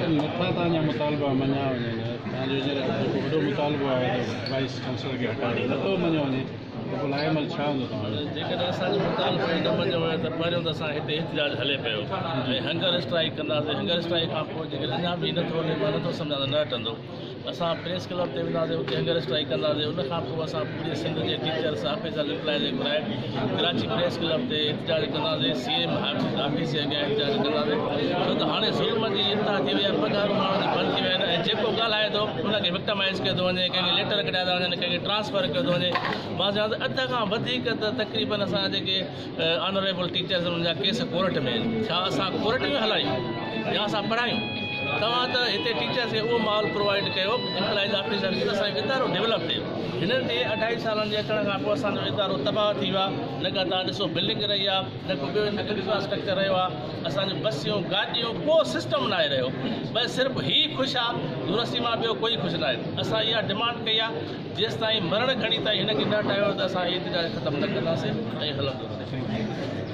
جيڪڏهن نٿا توهان جا مطالبا مڃيا وڃن، توهان جو هينئر جيڪو وڏو مطالبو آهي ته وائيس چانسلر کي هٽايو، نٿو مڃيو وڃي ته پوء لاء عمل ڇا هوندو توهان جو؟ جيڪڏهن اسان جو مطالبو ئي نه مڃيو ويو ته پهريون ته اسان هتي احتجاج هلي پيو ۽ هنگر اسٽرائيڪ ڪنداسين. هنگر اسٽرائيڪ کان پوء جيڪڏهن اڃا به نٿو هلي، مان نٿو سمجهان ته نه هٽندو. اسان پريس ڪلب تي وينداسين، اتي هنگر اسٽرائيڪ ڪنداسين. ان کان پوء اسان پوري سنڌ جي ٽيچرس آفيسر امپلائيز کي گهرائي ڪراچي پريس ڪلب تي احتجاج ڪنداسين، سي ايم آفيس جي اڳيان احتجاج ڪنداسين، ڇو ته هاڻي ظلم جي انتها ٿي وئي آهي. پگهارون ماڻهن جي بند ٿي ويون آهن ۽ جيڪو ڳالهائي ٿو ان کي وڪٽمائز ڪيو ٿو وڃي، ڪنهن کي ليٽر ڪڍيا ٿا وڃن، ڪنهن کي ٽرانسفر ڪيو ٿو وڃي. مان چوان ته اڌ کان وڌيڪ ته تقريبن اسان جا جيڪي آنريبل ٽيچرس انهن جا ڪيس ڪورٽ ۾ آهن. ڇا اسان ڪورٽ ۾ هلايون يا اسان پڙهايون؟ توهان ته هتي ٽيچرس کي اهو ماحول پرووائيڊ ڪيو، امپلائيز آفيسر کي، ته اسان جو ادارو ڊولپ ٿئي. هنن تي اڍائي سالن جي اچڻ کان پوء اسان جو ادارو تباهه ٿي ويو آهي. نه ڪا توهان ڏسو بلڊنگ رهي آهي، نه ڪو ٻيو انفراسٽرڪچر رهيو آهي. اسان جون بسيون، گاڏيون، ڪو سسٽم ناهي رهيو. بس صرف هي خوش آهي يونيورسٽي مان، ٻيو ڪوئي خوش ناهي. اسان اها ڊمانڊ ڪئي آهي، جيستائين مرڻ گهڙي تائين هن کي نه هٽايو ويو ته اسان هي احتجاج ختم نه ڪنداسين ۽ هلندو رهندو.